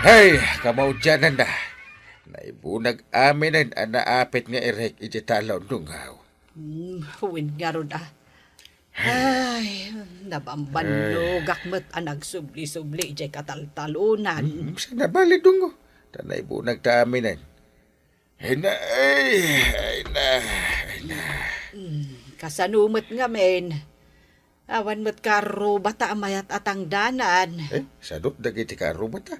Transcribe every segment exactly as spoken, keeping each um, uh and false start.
Ay, kamaudiananna. Naibunag aminen a naapit nga irek iti talon, Dungaw. Hmm, wen ngarud, a. Ay, nabambannogak met a nagsubli-subli idiay kataltalonan. Hmm, saan a bale, Dungo? Ta naibunagta aminen. Ay na, ay, ay na, ay na. Hmm, kasano met ngamin? Awan met kaarrubata a mayat a tangdanan. Eh, sadot dagiti kaarrubata.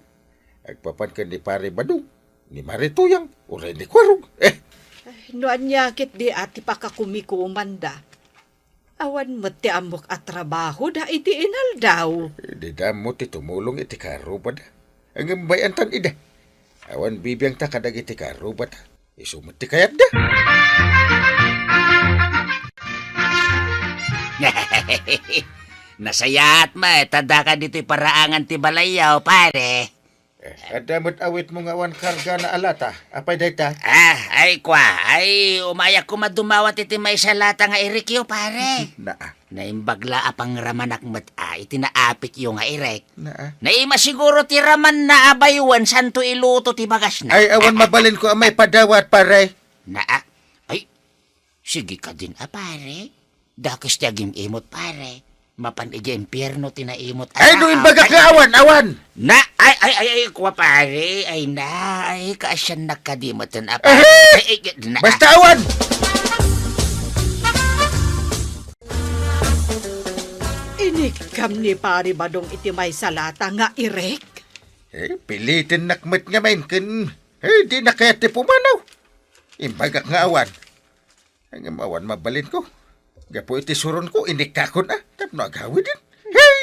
Agpapan ken ni Pare Badong, ni Mare Tuyang, uray ni Kuarog. Eh. Ay, no ania ketdi a ti pakakumikomanda. Awan met ti ammok a trabahoda iti inaldaw. Dida ammo ti tumulong iti kaarrubada. Ngem bay-antan ida. Awan bibiangta kadagiti kaarrubata. Isu met ti kayatda. Nasayaat met a daka ditoy paraangan ti balayyo, pare. Eh, adda met awitmo nga awan kargana a lata. Apay dayta? Ah, ay kua, ay umayak koma dumawat iti maysa lata nga irikyo, pare. Naa. Naimbag la a pangramanak met a iti naapityo nga irek. Naa. Naima siguro ti ramanna a baywen santo iluto ti bagasna. Ay, awan mabalinko a maipadawat, pare. Naa. Ay, sige kadin a, pare. Dakes ti agim-imot, pare. Mapan idiay impierno ti naimot. Ay, no imbagak nga awan, awan! Na, ay, ay, ay, ay, kua, pare. Ay, na, ay, kaasiannak kadi met a, pare. Eh! Ay, ay, na. Basta awan! Inikkam ni Pare Badong iti maysa lata nga irek? Eh, pilitennak met ngamin ken, eh, di na kayat ti pumanaw. Imbagak nga awan. Ngem awan mabalinko. Gapu iti suronko, inikkakon a, tapno agawiden. Hey!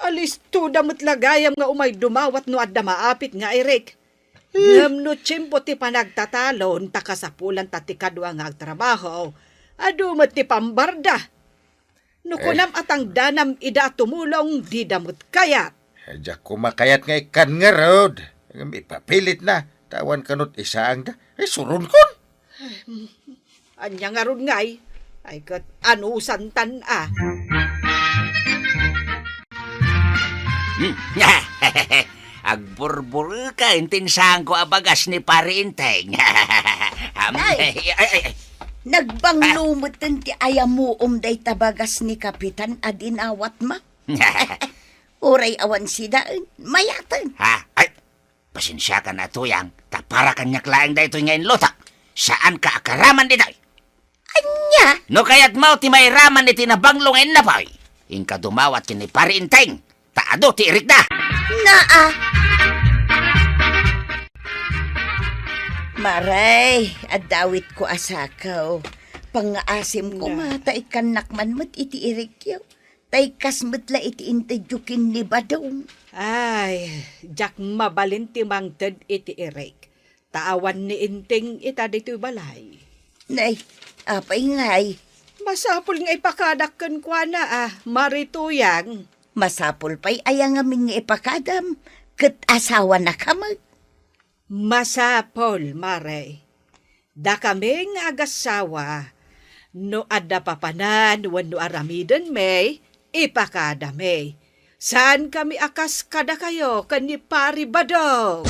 Alistoda met la gayam nga umay dumawat no adda maapit nga irek. Ngem no tiempo ti panagtatalon, ta kasapulanta ti kadua nga agtrabaho, adu met ti pambarda. No kunam a tangdanam ida a tumulong, dida met kayat. Ay, diak koma kayat nga ikkan ngarud. Ngem ipapilitna, ta awan kanut isaangda. Ay, suronkon. Ania ngarud ngay? Ay, ket anusantan a. Hmm. Agburbureka intin sangko a bagas ni Pare Inteng. Am-, Ay! ay, ay, ay, ay. Nagbanglo Ah. metten ti ayamuom dayta bagas ni Kapitan a dinawatma. Uray awan sidaen, mayaten. Ha? Ay, pasensiakan a Tuyang, ta para kaniak laeng daytoy nga inlutak. Saanka a karaman ditoy. Ania? No kayatmo ti mairaman iti nabanglo nga innapoy, inka dumawat ken ni Pare Inteng, ta adu ti irikda. Naa. Maray, adda awitko a sakaw. Pangngaasim koma, Na. ta ikkannak man met iti irikyo. Ta ikkas met la iti intedyo ken ni Badong. Ay, diak mabalin ti mangted iti irik. Ta awan ni Inteng ita ditoy balay. Nay, apay ngay? Masapul nga ipakadak kenkuana a, Mare Tuyang. Masapul pay aya ngamin nga ipakadam, ket asawanaka met. Masapul, Mare. Dakami nga agassawa, no adda papanan wenno aramidenmi, ipakadami. Saankami a kas kadakayo ken ni Pari Badong.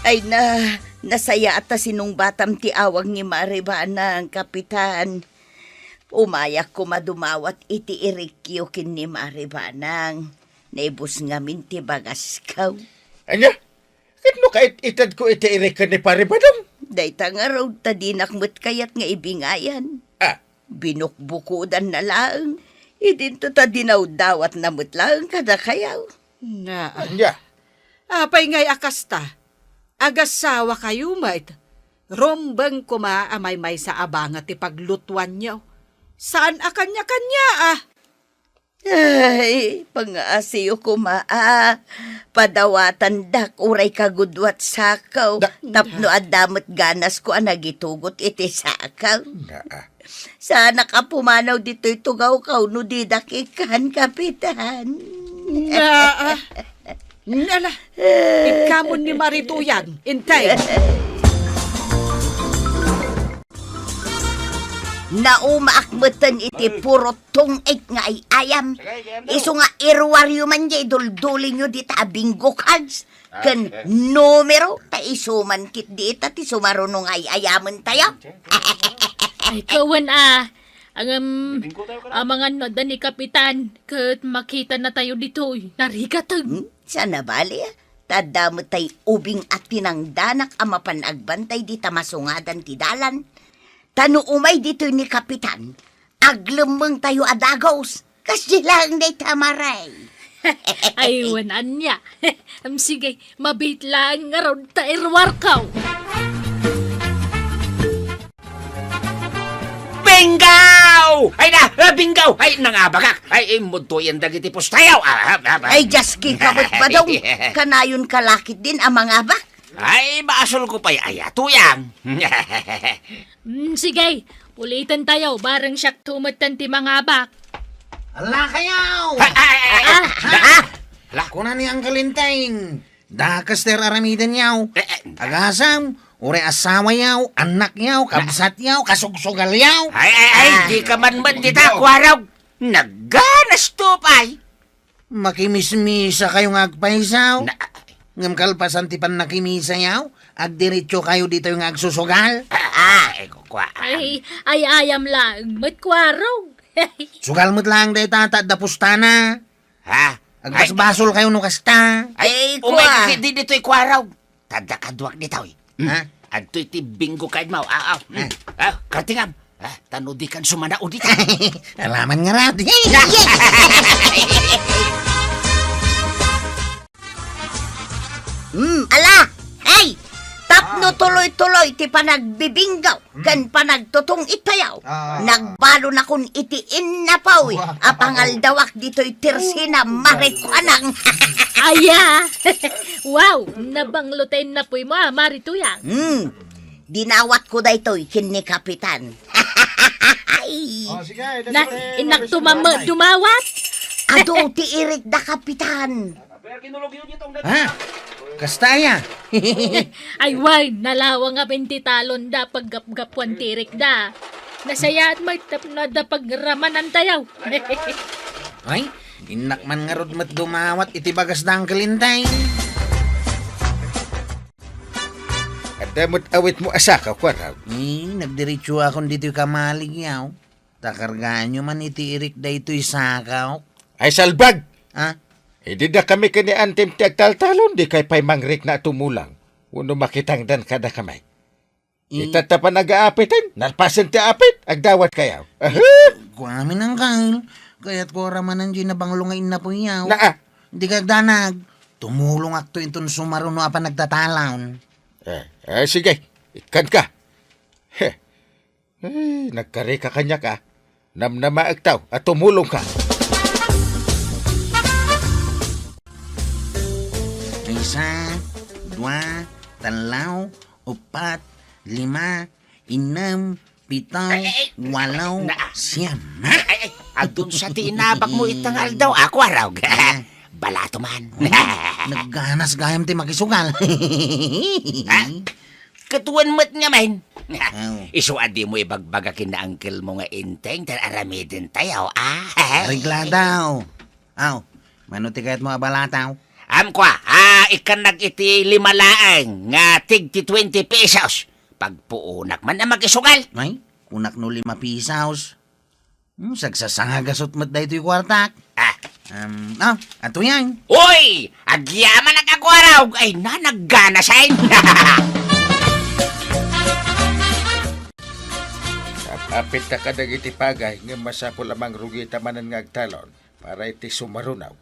Ay na, nasayaat ta sinungbatam ti awag ni Mare Banang, Kapitan. Umayak koma dumawat iti irikyo ken ni Mare Banang. Naibus ngamin ti bagasko. Ania? Ket no kait-itedko iti irikko ni Pari Badong? Dayta ngarud ta dinak met kayat nga ibingayan. Ah. Binukbukodanna laeng. Idinto ta dinawdawatna met laeng kadakayo. Na. Ania? Apay ngay a kasta? Agassawakayo met. Rumbeng koma a maymaysa a bangat ti paglutuanyo. Saan a kanya-kanya a. Ay, pangaasiyo koma a. Padawatandak uray kagudua ti sako. Da- tapno adda met ganasko a nagitugot iti sako. Naa. Saanak a pumanaw ditoy tugawko no didak ikkan, Kapitan. Naa. Nala. Ikkamon ni Mare Tuyang, Inteng. Naumaak metten iti puro tungit nga ay-ayam. Isu nga iruaryo man diay duldulinyo dita a bingo cards ken numero, ta isu man ketdi ita ti sumaruno nga ay-ayamen tayo. Ay, kawen a. Ngem, amangan no adda ni Kapitan, ket makitanna tayo ditoy. Narigaten. Hmm? Saan a bali, a? Ta adda met tay ubing a tinangdanak a mapan agbantay dita masungadan ti dalan. Ta no umay ditoy ni Kapitan, aglemmeng tayo a dagus. Kasdi laeng dayta, Mare. Ay, wen ania. Am, sige, mabiit laeng ngarud ta iruarko. Bingo! Ay na, ah, bingo! Ay, nangabagak! Ay, immudtoyen dagiti pustayaw! Ah, ah, ah, ah. Ay, just kikabet, Badong. Kanayon ka lakit din a mangabak? Ay, basolko pay aya, Tuyang. Mm, sige, uliten tayo, bareng siak tumetten ti mangabak. Ala kayo! Ay, ay, ay, ay, Ah, ah, ah, ah. Ala. Kuna ni Uncle Enteng, dakes ti ar-aramidenyo. Eh, eh. Agasam, uray asawayo, annakyo, kabsatyo, kasugsugalyo. Ay, ay, ay, Ah. Di ka man met dita, Kuarog. Nagganas to pay. Makimismisa kayo nga agpaysaw. Na- Ngem kalpasan ti pannakimisayaw, agdiretso kayo ditoy nga agsusugal. Ah, ah, eh, kukua. Ay, ay, ayam lang, met Kuarog. Sugal met lang dayta, ta adda pustana. Ha? Agbasbasol kayo no kasta. Ay, Ay, umay kua. Di, di, ditoy Kuarog. Ta adda kaduak ditoy. Hmm. Ha? Adtoy ti bingo card mo. Ah, ah. Hmm. Eh. Ah, kartingam. Ah, ta no dikan sumanao dita. Alaman nga rad. Hmm, ala! Hey! Tapno Ah. tuloy-tuloy ti panagbibinggaw Hmm. ken panagtutong itayaw. Ah. Nagbalonakon iti innapoy Wow. a pangaldawak ditoy Tersina Marikuanang. Aya! Wow! Nabanglo ta innapoy mo, ah, Mari Tuyang. Hmm. Dinawatko daytoy ken ni Kapitan. Ay. Oh, sige, Na, dali, innak dali, tumam-, dali. Dumawat. Adu ti irik da, Kapitan. Ha? Kasta aya? Ay, way, nalawa nga binti talon da, paggapgapuan ti irik da. Nasayaat mo, tapno da pagramanan tayo. Ay, innak man ngarud met dumawat iti bagas da Uncle Enteng. Adda met awit mo a saka, Kuarog. Eh, nagdiretso akon ditoy kamalig yaw. Ta kargaanyo man iti irik daytoy sakaw. Ay, salbag! Ha? Idi da kami ken ni Antim ti agtaltalon, di kay pay mangrikna a tumulang. Wenno makitangdan kada kamay. Eh. Ita ta panagaapiten, nalpasen ti apit, agdawat kayaw. Aha! Kuamin, Uncle. Kayat ko ramanan di nabanglo nga innapoy yaw. Naa. Di kagdanag. Tumulong akto inton sumaruno a panagtatalaon. Eh, eh, sige. Ikkan ka. Heh. Eh, nagkari ka kaniak, ah. Namnamaek taw a tumulong ka. Isa, dua, talo, upat, lima, inem, pito, Ay, ay, ay. Walo, Na- siyam. Ay, ay, ay. Agdun sa ti inabak mo itang aldaw, ako araw. Ah. Balato man. Nagganas gayam ti makisugal. Ah. Ket wen met ngamin. Aw. Isu a dimo ibagbaga ken ni uncle mo nga Enteng, ta aramiden tayo, ah. Regladaw. Aw, mano ti kayatmo a balataw? Am kua, ah, ikkannak iti lima laeng nga tig ti twenty pesos. Pagpuonak man a makisugal. Ay, kunak no lima pesos. Hmm, sagsasangagasut met daytoy kuartak. Ah. Um, ah, ato yan. Uy! Agyamanak a kuaraw! Ay, na, nagganasen! Ap-apit ta kadagiti pagay nga masapul a mangrugita manen nga agtalon para iti sumarunaw.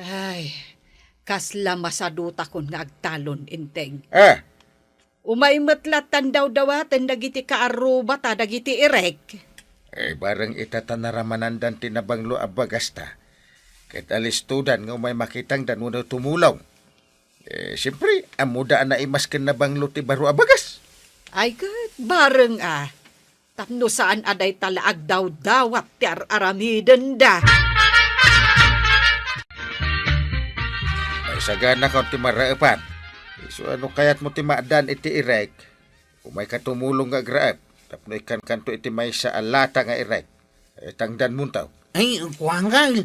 Ay, kasla masadutakon nga agtalon, Enteng. Ah. Umay met lattan dawdawaten dagiti kaarruba ta dagiti irek. Eh, bareng ita ta naramanandan ti nabanglo a bagasta. Ket alistodan nga umay makitangdan wenno tumulong. Eh, siyempre, ammoda a naimas ken nabanglo ti baro a bagas. Ay, ket bareng a. Tapno saan a dayta la agdawdawat ti ar-aramidenda. Ay, sagana kaon ti maraepan. Isu a no kayatmo ti maaddaan iti irek, umayka tumulong nga agraep. Tapno ikkankanto iti maysa a lata nga irek. Eh, tangdanmonto. Ay, kuan, Kyle.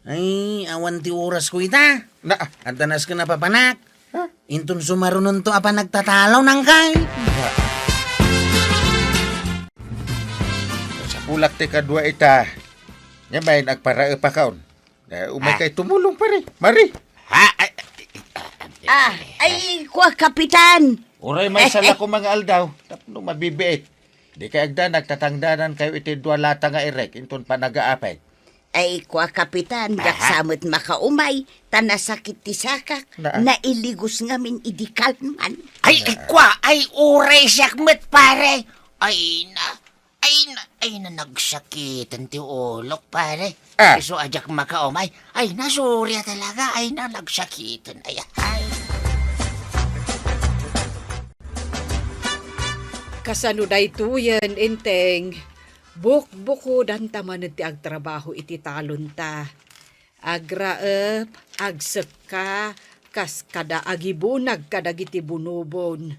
Ay, awan ti orasko ita. Na, ah. Adda nasken a papanak. Ha? Inton sumarunonto a panagtatalo, nang, Kyle. Na. Sapulak ti kadua ita. Nya main agparaep a kaon. Eh, umay kay tumulong, pare. Mari. Ha? Ay, Ah, ay, kua, Kapitan. Uray maysa la ko mga aldaw. Tapno mabibiit. Di kay agda nagtatangdanan kayo iti dua lata nga irek inton panagaapay. Ay, kua, Kapitan, diak sa met makaumay, ta nasakit ti sakak, nailigos ngamin idi kalman. Ay, ay, kua, ay, uray siak met, pare. Ay, na, ay, na, ay, na, nagsakiten ti ulok, pare. Ah. Isu a diak makaumay. Ay, na, sorry talaga. Ay, na, nagsakiten. Ay, ay. Kasano daytoyen, Enteng? Bukbukodanta manen ti agtrabaho iti talonta. Agraep, agsekka, kas kada agibunag kadagiti bunobon.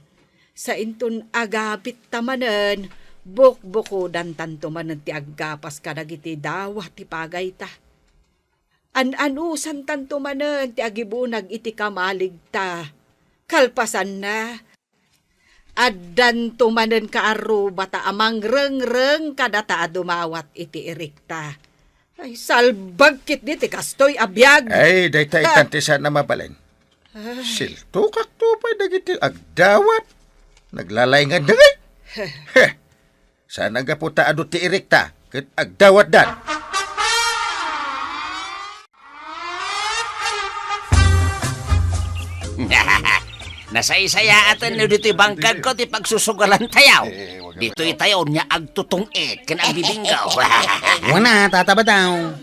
Sainton agapitta manen, bukbukodantanto manen ti aggapas kadagiti dawa ti pagayta. An-anusantanto manen ti agibunag iti kamaligta. Kalpasanna, addanto manen kaarrubata a mangrengreng kadata a dumawat iti irikta. Ay, salbag ketdi ti kastoy a biag. Ay, dayta itan ti saan a mabalin. Ay. Siltukakto pay dagiti agdawat. Naglalaingan dagay. Heh. Saan a gapu ta adu ti irikta ket agdawatdan. Nasaysayaaten no ditoy bangkagko ti pagsusugalantayo. Ditoy tayo nia agtutong-it ken agbibinggo. Wana, Tata Bataw.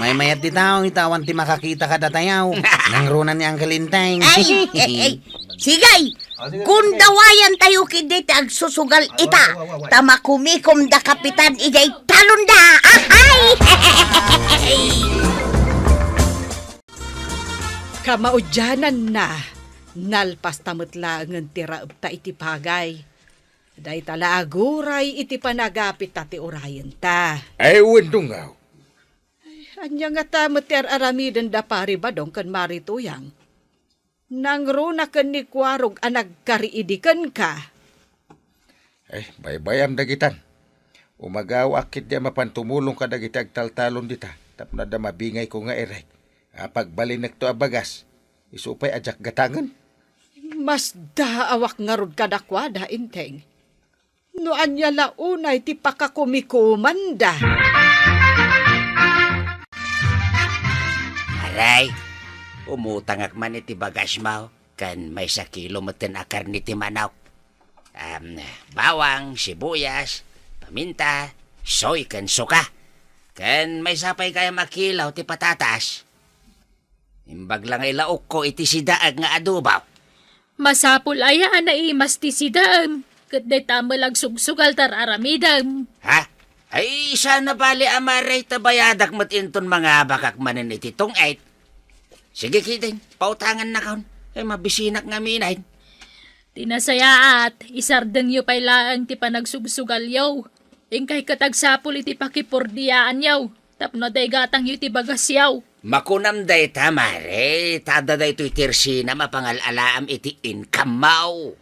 Maymayat ditaw, ita awan ti makakita kadatayo. Nangruna ni Uncle Enteng. Ay, ay, ay. Sige, Gundawayan tayo ket dayta agsusugal ita, ta makumikom da Kapitan idiay talonda. Ahay! Kamaudiananna, nalpasta met laengen ti raepta iti pagay. Dayta la aguray iti panagapitta ti urayenta. Ay, wen, Dungaw. Ay, ania ngata met ti ar-aramiden da Pari Badong ken Mari Tuyang? Nangruna ken ni Kuarog a nagkari idi kenka. Eh, baybayam dagitan. Umagawaak ketdi a mapan tumulong kadagiti agtaltalon dita, tapno adda mabingayko nga irek a pagbalinekto a bagas, isu pay a diak gatangen. Masdaawak ngarud kadakuada, Enteng. No ania la unay ti pakakumikomanda. Aray, umutangak man iti bagasmo, ken maysa kilo metten a karne ti manok. Am, bawang, sibuyas, paminta, soy, ken suka. Ken maysa pay gayam a kilo ti patatas. Imbag la nga ilaokko iti sidaek nga adobo. Masapul aya a naimas ti sidaem, ket dayta met la agsugsugal ti ar-aramidem. Ha? Ay, saan a bali a maray ta bayadak met inton mangabakak manen iti tungit. Sige, ketdin, pautangannakon. Ay, mabisinak ngamin. Ti nasayaat, isardengyo pay laeng ti panagsugsugalyo. Inkay ket agsapul iti pakipurdiaanyo tapno adda igatangyo iti bagasyo. Makunam dayta, Mare, ta adda daytoy ti ersinam a pangal-alaam iti income-mo.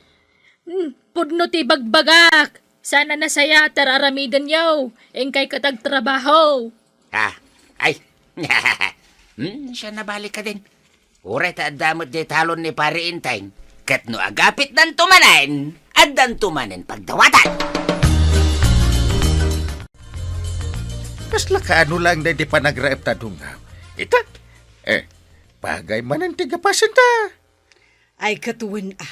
Hmm, pudno ti ibagbagak. Saan a nasayaat ti ar-aramidenyo. Inkay ket agtrabaho. Ha? Ay. Hmm, siya nabalik ka din. Uray ta adda met di talon ni Pari Enteng, ket no agapitdanto manen, addanto manen pagdawatan. Kasla kaano laeng daydi panagraepta, Dungaw? Ita? Eh, pagay manen ti gapasenta. Ay, ket wen a.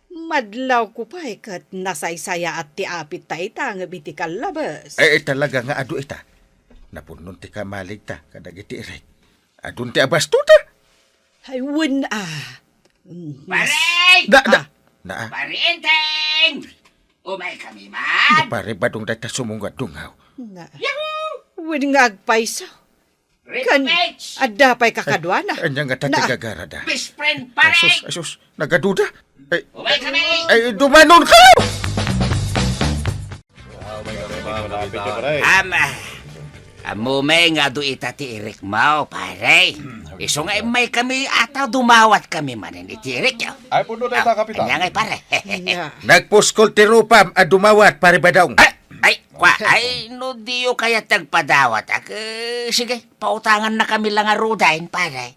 Madlawko pay ket nasaysayaat ti apitta ita ngem iti kallabes. Eh, talaga nga adu ita. Napunnon ti kamaligta kadagiti irek. Adun ti abastota. Ay, wen a. Pare! Da, da. Ah. Na, ah. Pare Enteng! Umay kami man! Ni Pare Badong dayta sumungad, Dungaw. Na. Yahoo! Wen nga agpayso. Kan, adda pay kakaduana. Ay, anya nga ta ti gagarada? Best friend, pare! Ay, sus, ay, sus, nagaduda. Ay, umay kami! Ay, dumanon kayo! Kapit, pare. Am, ah, ammo met nga adu ita ti irikmo, pare. Isu nga immaykami a ta dumawat kami manen iti irikyo. Ay, pudno dayta, Kapitan. Ania ngay, pare? Ania? Nagpuskol ti rupam a dumawat, Pare Badong. Ah, ay, kwa, ay, no diyo kayat ti agpadawat, ak, eh, sige, pautangannakami la ngaruden, pare.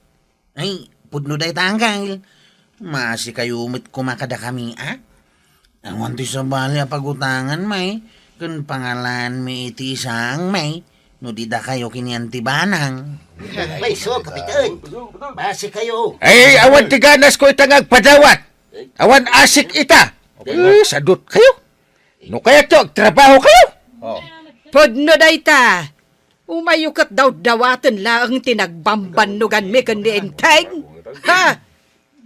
Ay, pudno dayta, Angkel. Maasikayo met koma kadakami, a? Awan ti sabali a pagutangan, may, ken pangalaanmi iti isang, may, no di dakayo ken ni Anti Banang. Maysa, Kapitan. Maasikayo. Ay, awan ti ganasko ita nga agpadawat. Awan asik ita. Eh, sadutkayo. No kayatyo, agtrabahokayo. Oh. Pudno dayta. Umayyo ket dawdawaten laeng ti nagbambannoganmi ken ni Enteng. Ha?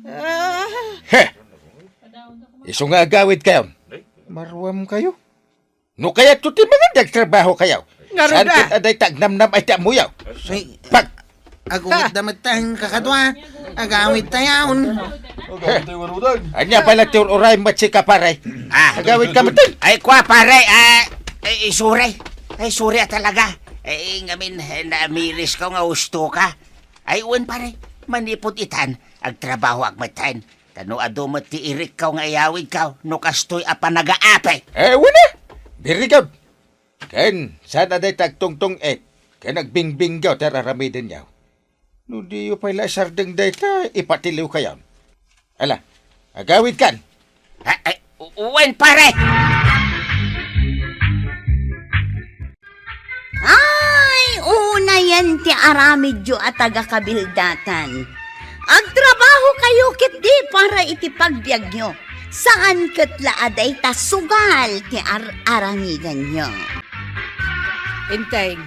Ah. He! Isu nga agawidkayon. Maruamkayo. No kayatyo ti mangan, agtrabahokayo. Ngarud, saan a ket adda ita agnamnam a iti ammoyo? Ay, pag- agawidda metten, kakadua. Agawidtayon. Agawidtayo ngaruden. Ania pay la ti ur-uray met sika, pare? Ah. Agawidka metten. Ay, kwa, pare, ah, eh, sorry. Ay, sorry a talaga. Eh, ngamin, eh, naamirisko nga husto ka. Ay, wen, pare, manipud itan, agtrabahoak metten. Ta no adu met ti irikko nga iyawidko, no kastoy a panagaapi. Eh, wen a. Very good. Ken, saan a dayta agtungtung-it, ken agbingbinggaw ti ar-aramidenyo? No diyo pay la isardeng dayta, ipatiliwkayon. Ala, agawidkan. Ah, ay, u-, wen, pare! Ay, unayen ti aramidyo a taga-Kabildatan. Agtrabahokayo ketdi para iti pagbiagyo. Saan ket la a dayta sugal ti ar-arangidanyo. Enteng,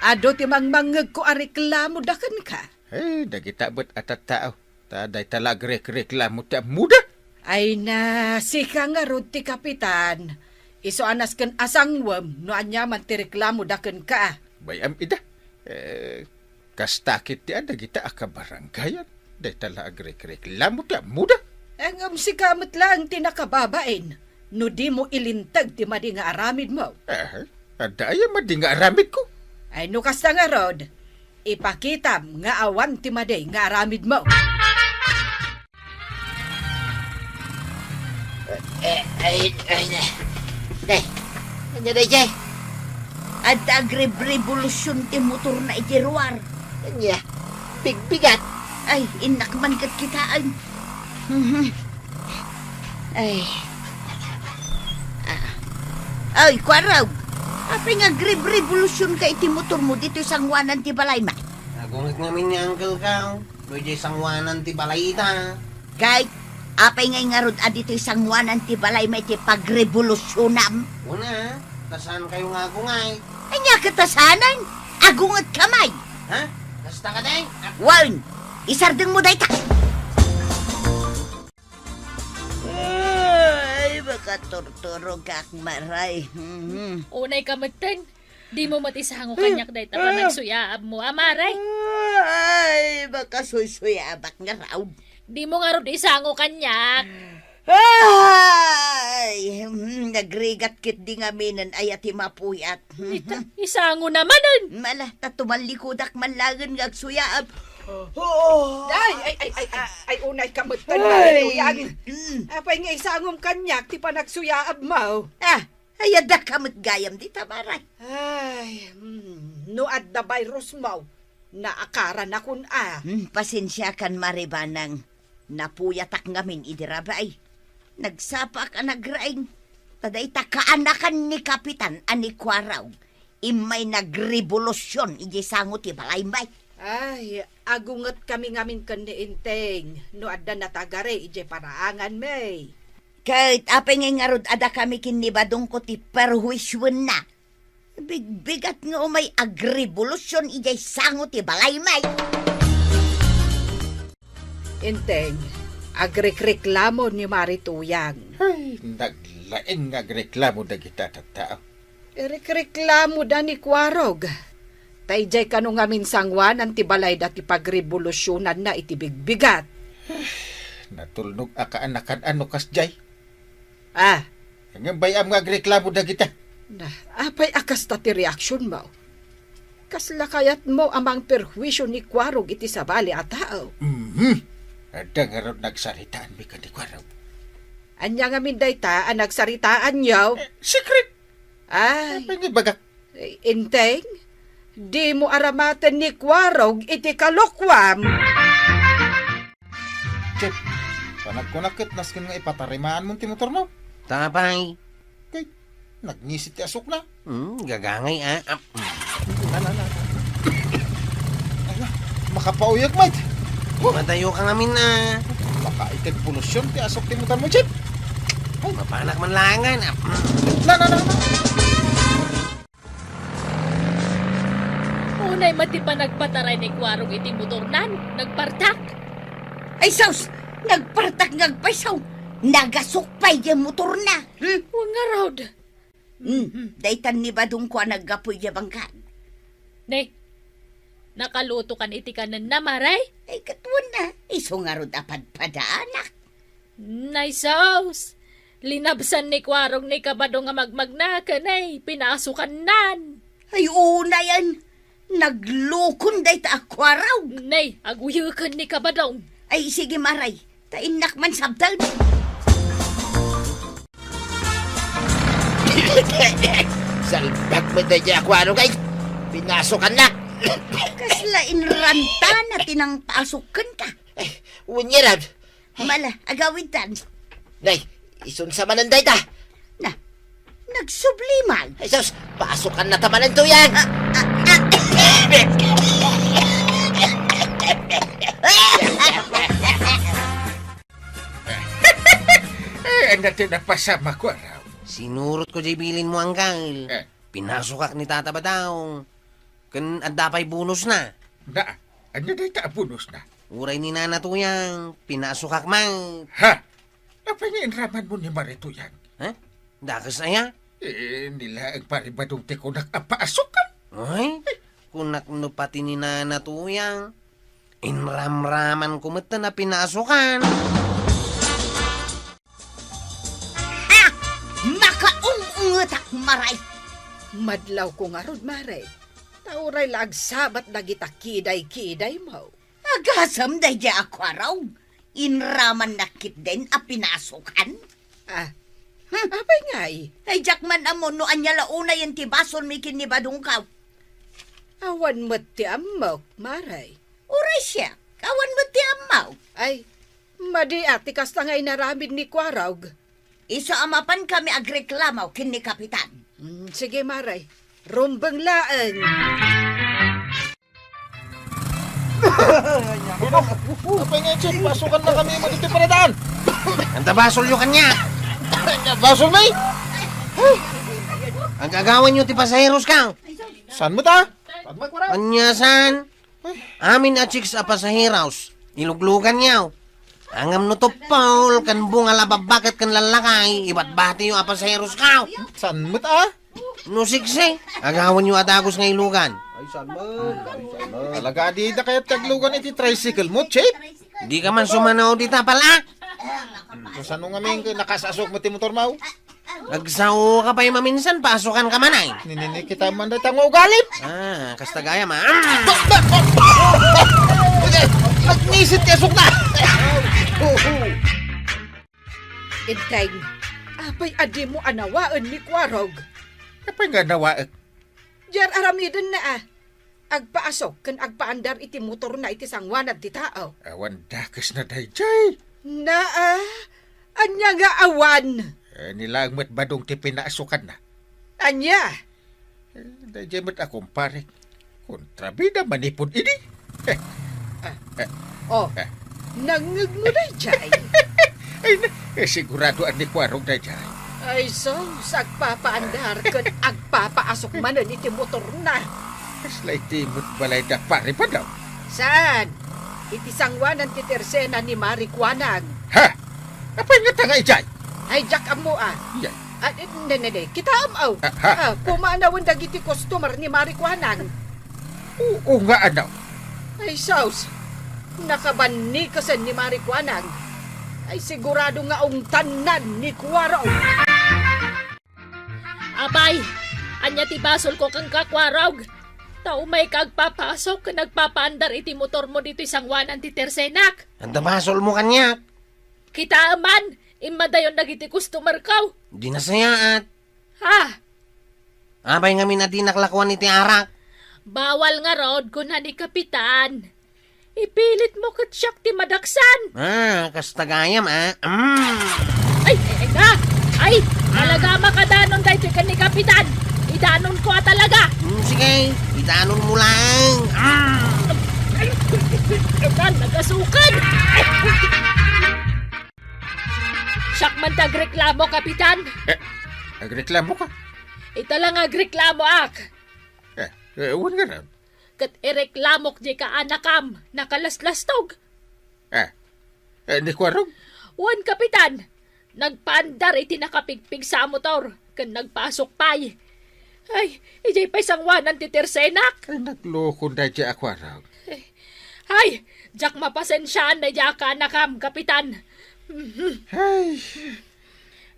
adu ti mangmangngegko a reklamo da kenka. Eh, dagita met a tattao. Ta dayta la agrekreklamo ti ammoda. Ay na, sika ngarud ti kapitan. Isu a nasken a sangwem no aniaman ti reklamo da kenka. Bay-am ida. Eh, kasta ket ti a dagita a kabarangayan. Dayta la agrekreklamo ti ammoda. Ngem sika met laeng ti nakababain no dimo ilinteg ti madi nga aramidmo. Eh, adda aya madi nga aramidko? Ay no kasta ngarud, ipakitam nga awan ti madi nga aramidmo. Eh, ay, ay, na. Day, ania daydiay? Adda agrebrebolusion ti motorna iti ruar. Ania? Bigbigat? Ay, innak man ket kitaen. Mhm. Ay. Ah. Ay, Kuarog. Apay nga agrebrebolusionka iti motormo ditoy sanguanan ti balaymo? Agunget ngamin nga angkelko. No idiay sanguanan ti balay ita. Kay, apay ngay ngarud a ditoy sanguanan ti balaymo iti pagrebolusionam? Una, ta saankayo nga agungay. Ania ket a saanen? Agungetka may. Ha? Kasta kadi? Wen, isardengmo dayta. Ay, makaturturogak, maray. Mhm. Unayka metten. Dimo met isango kaniak dayta panagsuyaabmo, a, maray. Ay, makasuysuyaabak ngarud. Dimo ngarud isango kaniak. Ay, hmm, nagrigat ketdi ngaminen, aya ti mapuyat. Ita, isango namanen. Ala, ta tumallikudak man laeng nga agsuyaab. Oo. Ay, ay, ay, ay, ay, ay, unayka metten, maray, uyan. Mm. Apay nga isangom kaniak ti panagsuyaabmo? Ah, ay, addaka met gayam dita, maray. Ay, mm, no adda virusmo, naakaranakon a. Hmm, pasensiakan, Mari Banang. Napuyatak ngamin idi rabii. Nagsapaak a nagraing. Ta dayta kaanakan ni Kapitan a ni Kuarog. Immay nagrebolusion idiay sango ti balaymi. Ay, agungetkami ngamin ken ni Enteng no adda natagari idiay paraanganmi. Ket apay ngay ngarud a dakami ken ni Badongko ti perhuisioenna? Bigbigat nga umay agrebolusion idiay sango ti balaymi. Enteng, agrekreklamo ni Mari Tuyang. Ay, naglaing nga agreklamo dagita tattao. Irekreklamoda ni Kuarog. Ta idiay kano ngamin sanguanan ti balayda ti pagrebolusionanna iti bigbigat. Natulnog a kaanakan a no kasdiay. Ah. Ngem bay-am nga agreklamo dagita. Na, apay a kasta ti reaksionmo? Kasla kayatmo a mangperhuisio ni Kuarog iti sabali a tao? Mhm. Adda ngarud nagsaritaanmi ken ni Kuarog. Ania ngamin dayta a nagsaritaanyo? Eh, secret! Ay. Apay nga ibagak? Eh, Enteng, dimo aramaten ni Kuarog iti kalokuam. Chip, panagkunak ket nasken nga ipatarimaanmo ti motormo. Tapay. Kay, nagngisit ti asukna. Hmm, gagangay, ah. Ah. Na, na, na, na. Ay, na. Makapauyag, mate. Oh. Madayo ka ngamin, ah. Baka itag polusyon ti asuk ti motormo, Chip. Ay. Mapanak man langan, ah. Na, na, na, na. Unay met ti panagpataray ni Kuarog iti motornan, nagpartak. Ay, sus! Nagpartak nga agpayso. Nagasuk pay diay motorna. Hmm? Wen ngarud. Hmm, daytan ni Badongko a naggapu idiay bangkag. Ne, nakalutokan iti kanenna, Mare? Ay, ket wen na, isu ngarud a padpadaanak. Nay sus! Linabsan ni Kuarog ni Kabadong a magmagna ken ay pinasukannan. Ay, unayen, naglukon dayta a Kuarog. Nay, aguyeken ni Kabadong. Ay, sige, Mare, ta innak man sabten. Salbag met dayta a Kuarog, ay pinasukannak. Kasla inramtana ti nangpasuk kenka. Ay, wen ngarud. Mala, agawidtan. Nay, isunsa manen dayta? Na, nagsubli man. Ay, sus, pasukanna ta manen, Tuyang. Ah, ah, ah. Eh, ania ti napasamak, Kuarog? Sinurotko diay bilinmo, Angkel. Eh. Pinasukak ni Tata Badong. Ken adda pay bonusna. Na, ania dayta a bonusna? Uray ni Nana Tuyang, pinasukak man. Ha? Apay nga inramanmo ni Mari Tuyang? Ha? Dakes aya? Eh, ni laeng Pari Badong ti kunak a paasukan. Ay, kunak no pati ni Nana Tuyang. Inramramanko metten a pinasukan. Ha! Makaung-ungetak, Mare! Madlawko ngarud, Mare. Ta uray la agsabat dagita kiday-kidaymo. Agasem daydiay a Kuarog. Inramannak ketdin a pinasukan. Ah, hmm, apay ngay? Ay, diak man ammo no ania la unayen ti basolmi ken ni Badongko. Awan met ti ammok, Mare. Uray siak, awan met ti ammok. Ay, madi a ti kasta nga inaramid ni Kuarog. Isu a mapankami agreklamo ken ni Kapitan. Mm, sige, Mare. Rumbeng laeng. Apay nga, Chief, pasukannakami met iti paradaan. Anta basolyo kaniak? Basolmi? Ag-agawanyo ti pasaherosko. Saan met a? Ania saan? Amin a chicks a pasaheros, ilugluganyo. Ngem no tuppol ken bunga la babbaket ken lallakay, ibatbatiyo a pasaherosko. Saan met a? No siksi, agawanyo a dagus nga ilugan. Ay, saan met? Ay, saan met? Talaga, dida kayat ti aglugan iti tricycle mo, Chief? Dika man sumanaw dita, pala. Kasano ngamin, nakasasok mo ti motor mo? Agsaoka pay maminsan, pasukanka man ay. Nininikita man dayta nga ugalim. Ah, kasta gayam, ah. Nagnisit ti asukna. Enteng, apay a dimo anawaen ni Kuarog? Apay nga anawaek? Diay ar-aramidenna a. Agpaasok ken agpaandar iti motorna iti sangoanan ti tao. Awan dakesna daydiay. Naa, ania nga awan? Eh, ni laeng met Badong ti pinaasukanna. Ania? Eh, daydiay met a kumparek. Kontrabida manipud idi. Eh, ah, eh, oh, eh. Nangngegmo daydiay? Ay, na, eh, sigurado a ni Kuarog daydiay. Ay, sus, agpapaandar ken agpapaasok manen iti motorna. Kasla iti met balay da Pari Badong? Saan? Iti sangoanan ti tersena ni Mari Kuanang. Ha? Apay nga tanga idiay? Ay, diak ammo, ah. Iyay. Ah, eh, ne, ne, ne, kitaem, aw. Ah, ha? Ah, pumanawen dagiti customer ni Mari Kuanang. Oo nga, ano? Ay, sus! Nakabannikasen ni Mari Kuanang. Ay, sigurado nga ungtannan ni Kuarog. Apay, ania ti basolko kenka, Kuarog? Ta umayka agpapasok ken agpapaandar iti motormo ditoy sangoanan ti tersenak. Adda basolmo kaniak? Kitaem man, immadayon dagiti customerko. Di nasayaat. Ha? Apay ngamin a dinak lakuan iti arak? Bawal ngarud, kuna ni Kapitan. Ipilitmo ket siak ti madaksan. Ah, kasta gayam, ah. Mm. Ay, ay, ay, na! Ay, talaga makadanon daytoy ken ni Kapitan. Idanonko a talaga. Mm, sige, idanonmo lang. Mm. Ay, ay, ay, ay, nagasukad. Siak man ti agreklamo, Kapitan. Eh, agreklamoka? Ita la nga agreklamoak. Eh, eh, wen ngarud. Ket ireklamok diay kaanakam, nakalaslastog. Eh, eh, ni Kuarog? Wen, Kapitan. Nagpaandar iti nakapigpigsa a motor, ken nagpasok pay. Ay, idiay pay sangoanan ti tersenak. Ay, naglukon daydiay a Kuarog. Ay, diak mapasensiaan daydiay a kaanakam, Kapitan. Mhm. Ay,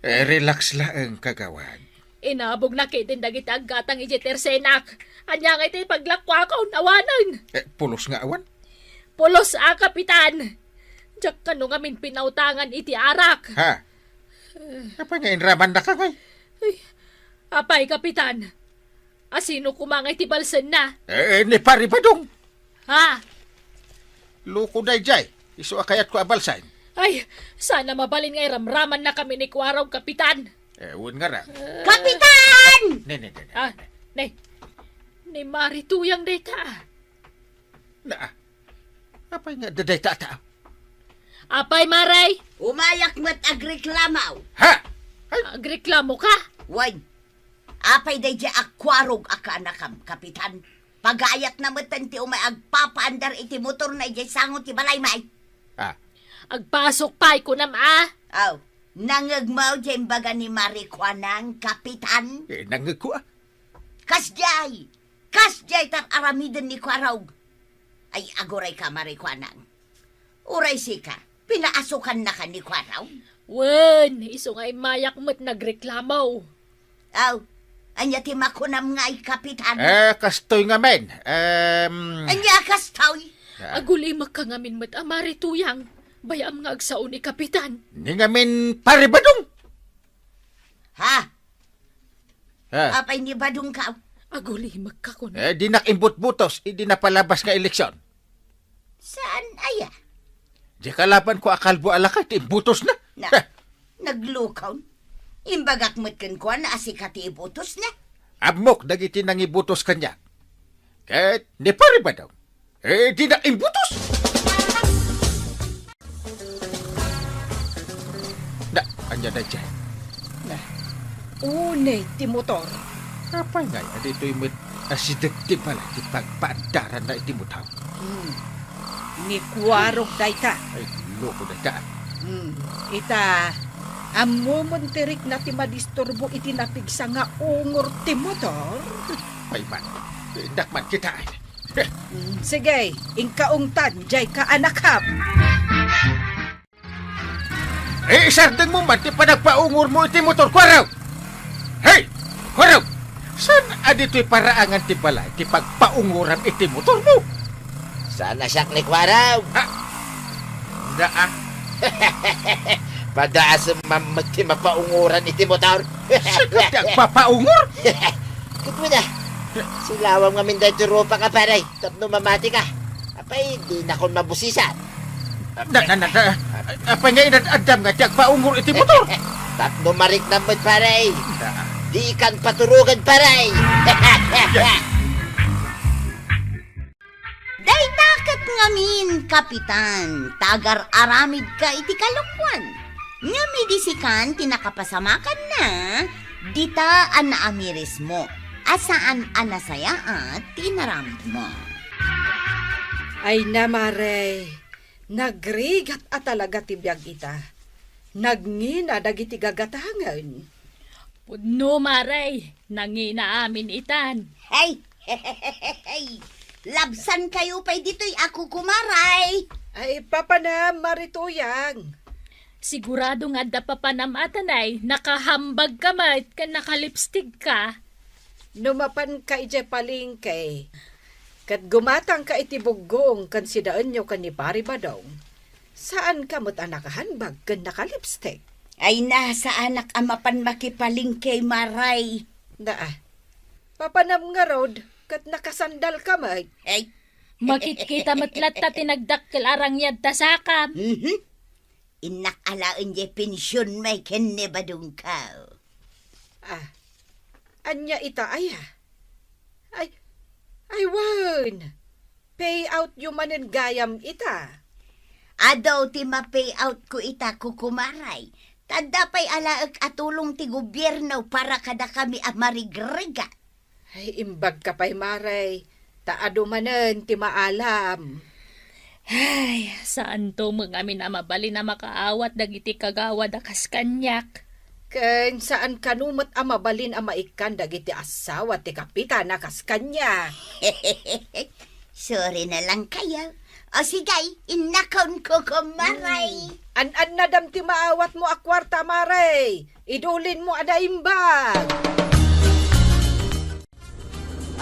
eh, relax laeng, kagawad. Inabogna ketdin dagiti aggatang idiay tersenak. Ania ngay ti paglakuakon, awanen? Eh, pulos nga awan? Pulos a, Kapitan. Diak kano ngamin pinautangan iti arak. Ha? Apay nga inramannaka ngay? Ay, apay, Kapitan? Asino koma nga iti balsenna? Eh, ni Pari Badong. Ha? Loko daydiay. Isu a kayatko a balsen. Ay, sana mabalin nga iramramannakami ni Kuarog, Kapitan. Eh, wen ngarud. Kapitan! Ne, ne, ne, ne, Ah, ne. Ne. Ni Mari Tuyang dayta. Na, apay nga adda dayta a tao? Apay, Mari? Umayak met agreklamo. Ha? Ay! Agreklamoka? Wen. Apay daydiay a Kuarog a kaanakam, Kapitan? Pagayatna metten ti umay agpapaandar iti motorna idiay sango ti balaymi. Ah. Agpasok pay kunam a? Aw, nangngegmo diay imbaga ni Mari Kuanang, Kapitan? Eh, nangngegko a. Kasdiay! Kasdiay ti ar-aramiden ni Kuarog. Ay, agurayka, Mari Kuanang. Uray sika, pinaasukannaka ni Kuarog? Wen, isu nga immayak met nagreklamo. Aw, ania ti makunam ngay, Kapitan? Eh, kastoy ngamin. Em, Ania kastoy? Ah. Agulimekka ngamin met a Mari Tuyang. Bay-am nga agsao ni Kapitan. Ni ngamin Pari Badong. Ha? Ha? Apay ni Badong ka? Agulimekka kun. Eh, dinak imbutbutos idi napalabas nga eleksion. Saan aya? Diak kalabanko a kalbo a lakay ti imbutosna. Na, Ha? Naglukon. Imbagak met kenkuana a sika ti ibutosna. Ammok dagiti nangibutos kaniak. Ket ni Pari Badong, eh, dinak imbutos. Na, ania daydiay? Na, unay ti motor. Apay ngay a ditoy met asideg ti balay ti pagpaandaranna iti motor? Hmm. Ni Kuarog dayta. Ay, loko dayta. Hmm. Ita, ammomon ti rikna ti madisturbo iti napigsa nga ungor ti motor. Ay man, dakman kita. Hmm, sige, inka ungtan, diay kaanakam. Eh, isardengmo man ti panagpaungormo iti motor, Kuarog! Hey! Kuarog! Saan a ditoy paraangan ti balay ti pagpaungoram iti motormo? Saan a siak ni Kuarog? Ha? Daa. Padaasem man met ti mapaungoran iti motor. Sika ti agpapaungor? Ket wen a, silawam ngamin daytoy rupak a, pare, tapno mamatika. Apay, dinakon mabusisan. Na, na, na, na, apay nga inad-addam nga ti agpaungor iti motor? Tapno mariknam met, pare. Dikan paturogen, pare. Dayta ket ngamin, Kapitan, ta agar-aramidka iti kalokuan. Ngem idi sikan ti nakapasamakanna, dita a naamirismo a saan a nasayaat ti inaramidmo. Ay na, Mare, nagrigat a talaga ti biag ita. Nagngina dagiti gagatangen. Pudno, Mare, nangina amin itan. Hey! Labsankayo pay ditoy a kukumaray. Ay, papanam, Mare Tuyang. Sigurado nga adda papanam a tanay, nakahambag ka met ken nakalipstick ka. No mapanka idiay palengke, ket gumatangka iti buggong ken sidaenyo ken ni Pare Badong, saanka met a nakahambag ken nakalipstick. Ay na, saanak a mapan makipalengke, Maray. Naa, papanam ngarud, ket nakasandal ka met. Ay. Makitkita met latta ti nagdakkel a rangyad ta sakam. Mhm. Innak alaen diay pension mi ken ni Badongko. Ah, ania ita aya? Ay, ay, wen. Payout yo manen gayam ita. Adu ti ma-payout ko ita, kukumaray. Ta adda pay alaek a tulong ti gobierno para kadakami a marigrigat. Ay, imbagka pay, Maray, ta adu manen ti maalam. Ay, saanto met ngamin a mabalin a makaawat dagiti kagawad a kas kaniak. Ken saan kano met a mabalin a maikkan dagiti asawa ti kapitan a kas kaniak. Sorry na lang kayo. O sige, innakon, kukumaray. Hmm. An-annadam ti maawatmo a kuarta, Maray. Idulinmo a naimbag.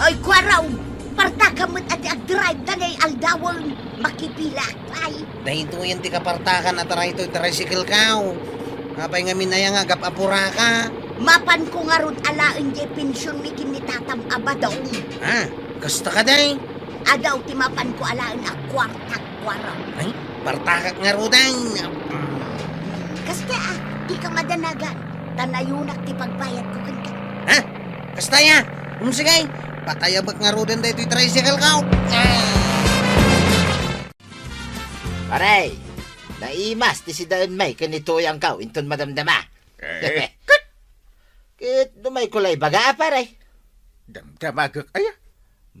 Ay, kuaraw! Partakam met a ti agdrive danay aldawen. Makipilaak pay. Daytoyen ti kapartakan a taraytoy tricycle-ko. Apay ngamin aya nga agap-apuraka? Mapanko ngarud alaen diay pension mi ken ni tatam a Badong. Ah, kasta kadi? Adu ti mapanko alaen a kuarta, kuaraw. Ay, partakak ngaruden. Kasta, ah, dika madanagan. Ta nayonak ti pagbayadko kenka. Ha? Kasta aya? Um, sige. Patayabek ngaruden daytoy tricycle-ko. Ah! Pare, naimas ti sidaenmi ken ni Tuyangko inton madamdama. Eh? Ket, ket no maikko la ibaga, pare. Damdamagek aya?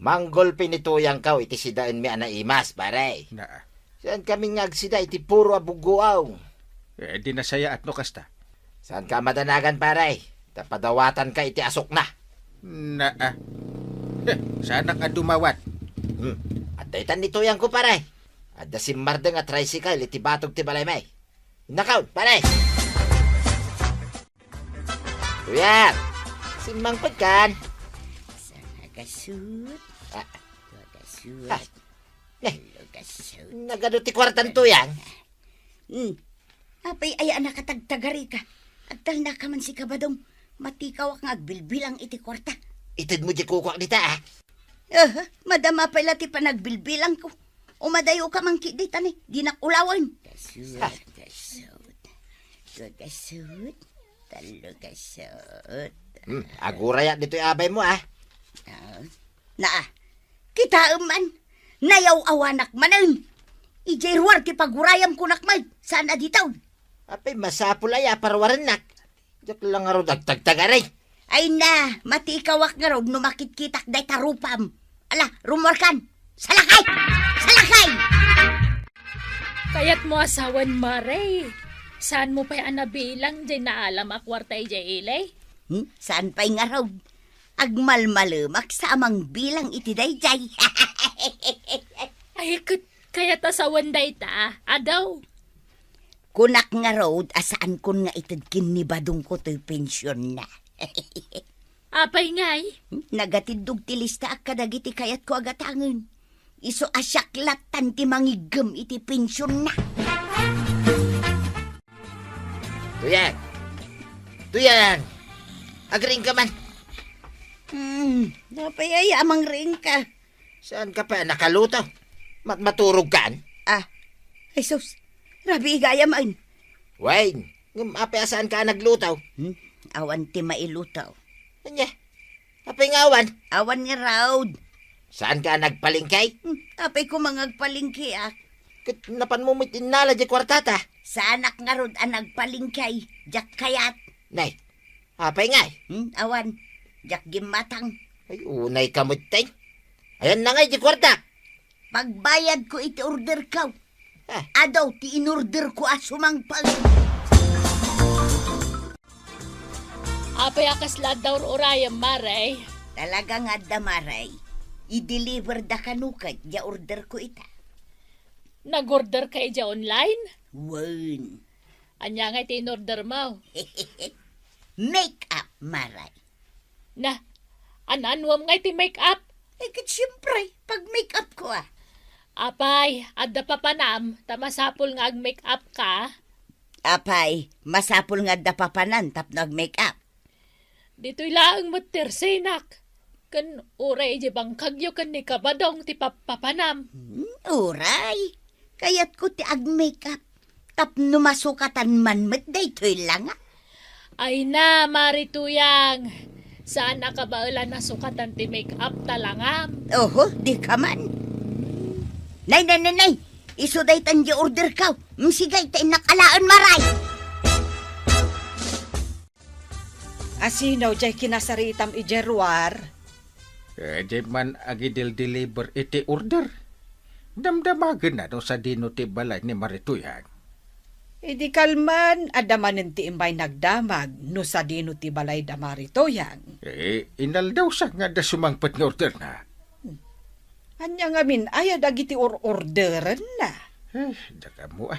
Manggolpe ni Tuyangko iti sidaenmi a naimas, pare. Naa. Saan kami nga agsida iti puro a buggoaw. Eh, di nasayaat no kasta. Saanka a madanagan, pare. Ta padawatanka iti asukna. Naa. Eh, saanak a dumawat. Hmm. Adda itan ni Tuyangko, pare. Adda simmardeng a tricycle iti batog ti balaymi. Nakaw, pare! Tuyang! Simmangpet kan? Saan a gasut? Ah. Dua gasut. Ah. Ne. Dua gasut. Nagadu ti kuartan, Tuyang? Hmm. Apay aya a nakatagtagari ka? Agtalna ka man si Kabadong. Matikawak nga agbilbilang iti kuarta. Itedmo di kukuak dita, ah. Aha, madama pay la ti panagbilbilangko. Umadayo ka man ketdi ta ni, dinak ulawen. Gasut, gasut. Dua gasut, tallo gasut. Hmm, agurayak ditoy abaymo, ah. Ah, naa, kitaem man, nayaw-awanak manen. Idiay ruar ti pagurayam kunak met, saan a ditaw. Apay, masapul aya a parwarennak. Diak la ngarud agtagtagari. Ay na, matikawak ngarud no makitkitak dayta rupam. Ala, rumuarkan. Salakay! Salakay! Kayatmo a sawen, Mare. Saanmo pay a nabilang diay naalam a kuarta idiay ili? Hmm? Saan pay ngarud? Agmalmalemak sa a mangbilang iti daydiay. Ay, ket kayat a sawen dayta, adu. Kunak ngarud a saankon nga ited ken ni Badongko toy pensionna. Apay ngay? Nagatiddog ti listaak kadagiti kayatko a gatangen. Isu a siak lattan ti mangiggem iti pensionna. Tuyang! Tuyang! Agriingka man! Hmm, apay aya a mangriingka? Saanka pay a nakaluto? Mat-, maturogkan? Ah, Jesus, rabii gayam. Wen, ngem apay a saanka a nagluto? Hmm? Awan ti mailuto. Ania? Apay nga awan? Awan ngarud. Saanka a nagpalengke? Hmm, apay koma nga agpalengkeak? Ket napanmo met innala diay kuartata? Saanak ngarud a nagpalengke, diak kayat. Nay, apay ngay? Hmm, awan. Diak gimmatang. Ay, unayka metten. Ayanna ngay diay kuartak? Pagbayadko iti orderko. Ah. Adu ti inorderko a sumangpet. Apay a kasla adda ur-urayem, Mare? Talaga nga adda, Mare. I-deliver da kano ket diay orderko ita. Nag-orderka idiay online? Wen. Ania ngay ti in-order mo? Make up, Maray. Na, an-anuam ngay ti make up? Eh, ket siyempre, pag-make up ko, ah. Apay, adda papanam, ta masapul nga ag-make up ka? Apay, masapul nga adda papanan tapno ag-make up. Ditoy laeng met ti arsinak. Ken uray idiay bangkagyo ken ni Kabadong ti pappapanam. Hmm, uray. Kayatko ti ag-make up. Tapno masukatan man met daytoy langa. Ay na, Mari Tuyang. Saan a kabaelan a sukatan ti make up ta langam. Oho, di ka man. Nay, nay, nay, nay. Isu daytan di order ka. Msigay ta innak alaen, Maray. Asino jay kinasaritam idiay ruar? Eh, di man agidel-deliver iti order. Damdamagenna no sadino ti balay ni Mari Tuyang. Idi kalman, adda manen ti immay nagdamag no sadino ti balay da Mari Tuyang. Eh, inaldaw sa nga adda sumangpet nga orderna. Hmm. Ania ngamin aya dagiti or-orderenna? Eh, dakam mo, ah.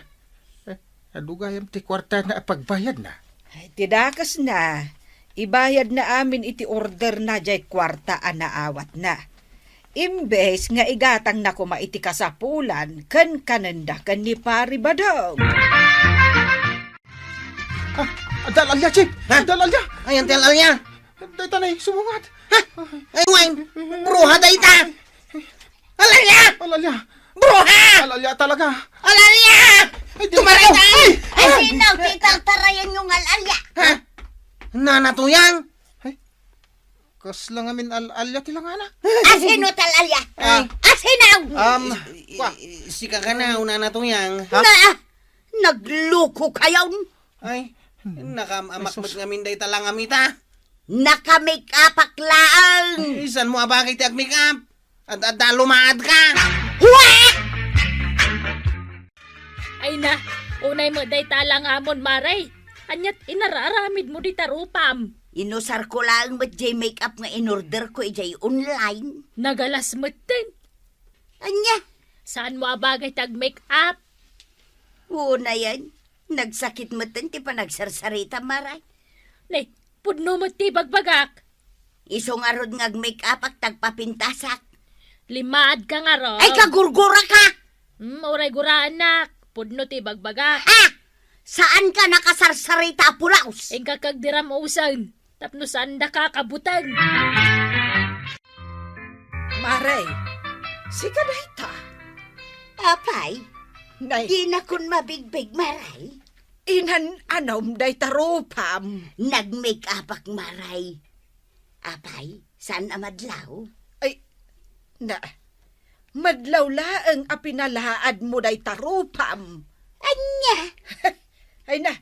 Eh, adu gayam ti kuartana a pagbayadna? Ay, ti dakesna, ibayadna amin iti orderna jay kuarta a naawatna. Imbes nga igatangna koma iti kasapulan ken kanenda ken ni Pari Badong. Ah, adda al-alia, Chief! Ha? Adda al-alia! Ayan ti al-alia! Dayta nay, sumungat! Ha? Ay, wen! Bruha dayta! Al-alia! Al-alia! Bruha! Al-alia talaga! Al-alia! Ay, di Tumaray ko! Ay! Ay, sino ti tartarayan yung al-alia? Ha? Nana Tuyang? Ay. Kasla ngamin al-alia ti langana. Asino tal-alia? Ah. Asino? Um, I-, i-, kwa. I-, sika ka na, una na to yang. Ha? Na, nagloko kayon. Ay, nakam-amak met ngamin day talang amita. Naka-make-upak laeng. Ay, saan mo abagay ti ag-make-up? Ad-, adda lumaad ka. Hua! Ay na, unay met dayta langamon, Mare. Ania't inararamid mo dita rupam? Inusar ko laeng met jay make-up nga in-order ko idiay online. Nagalas metten. Ania? Saan mo abagay ti ag-make-up? Unayen, nagsakit metten ti panagsarsarita, Mare. Ne, pudno met ti bagbagak. Isu ngarud nga ag-make-upak ta agpapintasak. Limaad ka ngarud. Ay, kagurgura ka! Hmm, uray guraanak. Pudno ti bagbagak. Ha! Saan ka nakasarsarita a pulaos? Inka kagdiram usen. Tapno saan da ka kabuteng. Mare, sika dayta? Apay, nay, dinakon mabigbig, Mare. Inan-anom dayta rupam. Nag-make-upak, Mare. Apay, saan a madlaw? Ay, na, madlaw laeng a pinalaad mo dayta rupam. Ania? Ay na,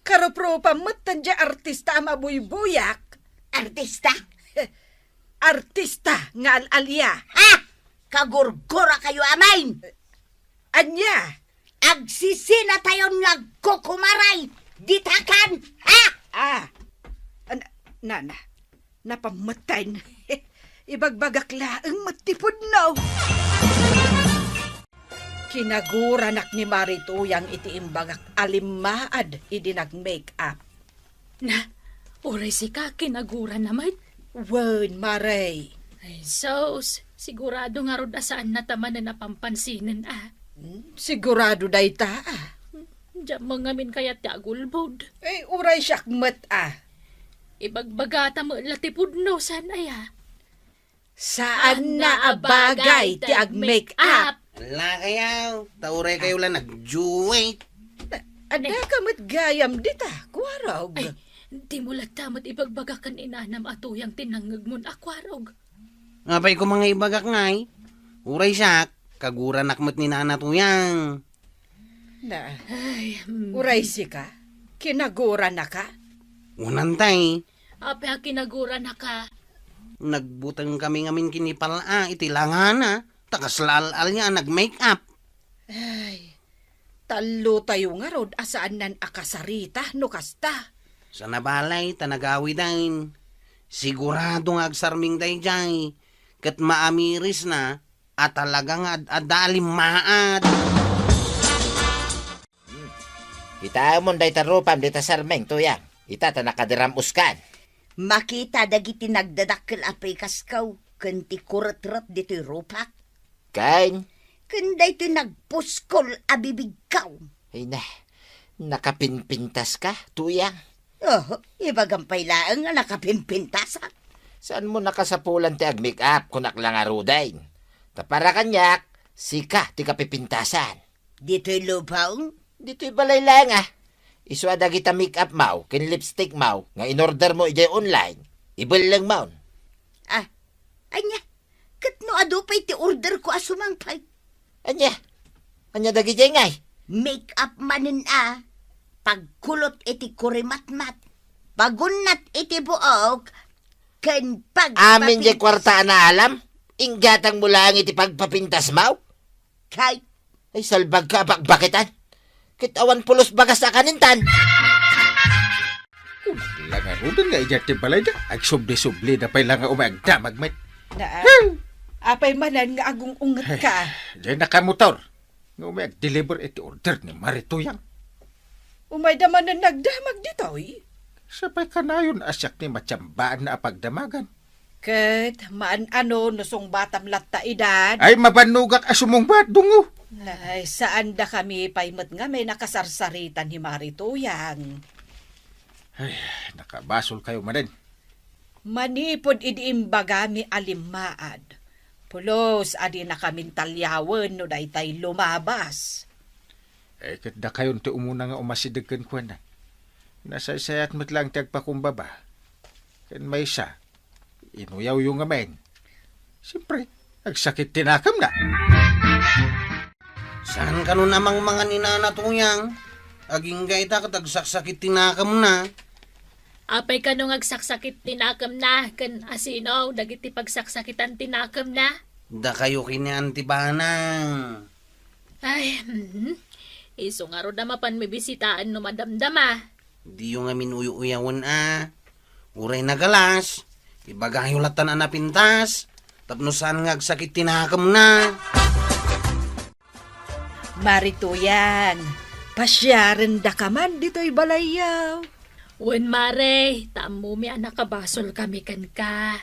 karuprupam met ti artista a mabuybuyak. Artista? Artista nga al-alia. Ah! Kagurgura kayo, amin! Ania? Agsisinatayon nga agkukumaray ditakan, ha? Ah, an-, nana, napammetten. Ibagbagak laeng met ti pudno. Kinaguranak ni Mari Tuyang iti imbagak a limmaad idi nag-make-up. Na, uray sika, kinaguranna met? Wen, Mare. Ay, sus, sigurado ngarud a saanna ta manen a pampansinen, a. Hmm, sigurado dayta, a. Diak ngamin kayat ti agulbod. Ay, uray siak met, a. Ibagbagata met la ti pudno, saan aya? Saanna a bagay ti ag-make-up. Ala kayo, ta uray kayo la nag-duet. Adda ka met gayam dita, Kuarog. Ay, dimo latta met ibagbaga ken inanam a Tuyang ti nangngegmon a Kuarog. Apay ko mga ibagak ngay, uray siak, kaguranak met ni Nana Tuyang. Na, ay, mm. Uray sika, kinaguranaka? Unantay. Apay a kinaguranaka? Nagbuteng kami ngamin ken ni Pal-a iti langana, ta kasla al-alia a nag-make-up. Ay, tallotayo ngarud a saannan a kasarita no kasta. Saan a balay ta nagawiden. Sigurado nga agsarming daydiay, ket maamirisna a talaga nga ad-adda a limmaad. Kitaemon dayta rupam dita sarming, Tuyang. Ita ta nakadiram-uskan. Makita dagiti nagdadakkel a pikaskaw ken ti kuretret ditoy rupak. Ken? Ken daytoy nagpuskol a bibigkaw. Ay na, nakapinpintaska, Tuyang? Oh, ibagam pay laeng nga nakapinpintasak. Saanmo nakasapulan ti ag-make up, kunak la ngaruden. Ta para kaniak, sika ti kapipintasan. Ditoy lubong? Ditoy balay laeng a. Isu a dagita make up maw ken lipstick maw nga in-order mo idiay online, ibelleng maon. Ah, ania? Ket no adu pay ti order ko a sumangpet? Ania? Ania dagidiay ngay? Make up manen a pagkulot iti kurimatmat, pagunnat iti buok, ken pag- Amin diay kuarta a naalam, inggatang mo laeng iti pagpapintas maw? Kay? Ay, salbagka a bakbaketan. Ket awan pulos bagas a kanintan. Kunak la ngaruden nga idiay ti balayda, agsubli-sublida pay la nga umay agdamag met. Na, Hmm. apay manen nga agung-unget ka? Ay, diay nakamotor. Nga umay agdeliver iti order ni Mari Tuyang. Umayda manen nagdamag ditoy? Sapay kanayon a siak ni matiambaanna a pagdamagan. Ket maan-ano no sungbatam latta idan? Ay, mabannogak a sumungbat, Dungo. Ay, saandakami pay met ngamin a kasarsaritan ni Mari Tuyang. Ay, nakabasolkayo manen. Manipud idi imbagami a limmaad, pulos a dinakamin taliawen no daytay lumabas. Eh, ket dakayon ti umuna nga umasideg kenkuana. Nasaysayat met laeng ti agpakumbaba. Ken maysa, inuyawyo ngamin. Siempre, agsakit ti nakemna. Saan kano a mangmangan ni Nana Tuyang? Agingga ita ket agsaksakit ti nakemna. Apay kano nga agsaksakit ti nakemna ken asino dagiti pagsaksakitan ti nakemna? Dakayo ken ni Auntie Banang. Ay, mhm. Isu ngarud a mapan mibisitaen no madamdama. Diyo ngamin uy-uyawen a. Uray nagalas, ibagayo lattan a napintas, tapno saan nga agsakit ti nakemna. Mari Tuyang, pasiarendaka man ditoy balayyo. Wen, Mare, ta ammomi a nakabasolkami kenka.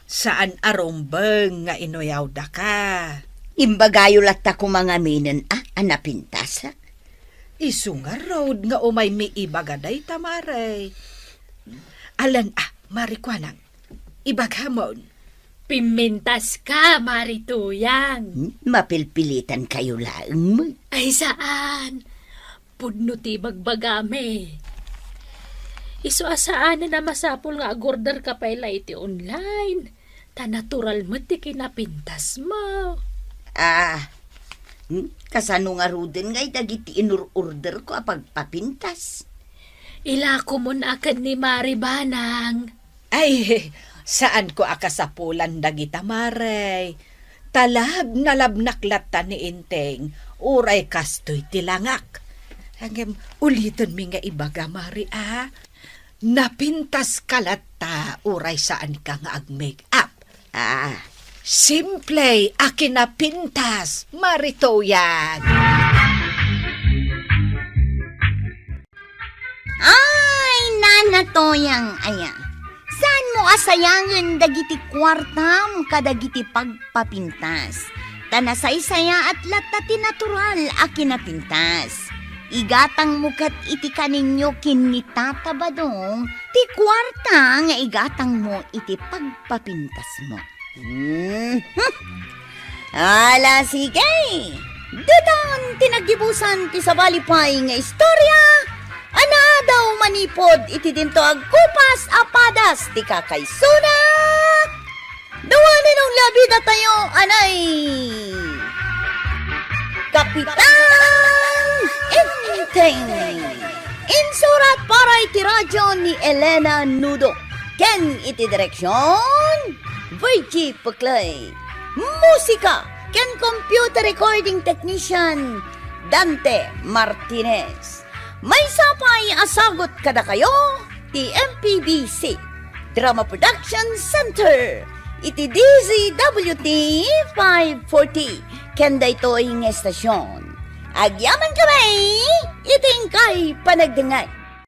Saan a rumbeng nga inuyawdaka. Imbagayo latta koma ngaminen a, a napintas. Isu ngarud nga umaymi ibaga dayta, Mare. Alan a, Mari Kuanang, ibagamon. Pimmintaska, Mari Tuyang. Hmm, mapilpilitankayo laeng met. Ay, saan. Pudno ti bagbagami. Isu a saanen a masapul nga agorderka pay la iti online. Ta natural met ti kinapintasmo. Ah, hmm? Kasano ngaruden ngay dagiti inur-orderko a pagpapintas? Ilakomon a ken ni Mari Banang. Ay, saanko a kasapulan dagita, Mare. Talab-nalabnak latta ni Enteng, uray kastoy ti langak. Ngem, ulitonmi nga ibaga, Mare, a. Napintaska latta, uray saanka nga ag-make up. Ah, simple a kinapintas, Mari Tuyang. Ay, Nana Tuyang, aya. Saanmo a sayangen dagiti kuartam kadagiti pagpapintas? Ta nasaysayaat latta ti natural a kinapintas. Igatangmo ket iti kaninyo ken ni Tata Badong ti kuarta nga igatangmo iti pagpapintasmo. Mhm. Ala, sige. Ditan ti naggibusan ti sabali pay nga istorya a naadaw manipud iti dinto agkupas a padas ti kakaisuna. Dawanen a labi datayo, anay! Kapitan Enteng! Insurat para iti radyo ni Elena Nudo. Ken iti direksyon, Virgie Puclay. Musika ken computer recording technician, Dante Martinez. Maysa pay a sagut kadakayo ti M P B C Drama Production Center iti D Z W T five forty ken daytoy nga estasion. Agyaman kami iti inkay panagdengngeg.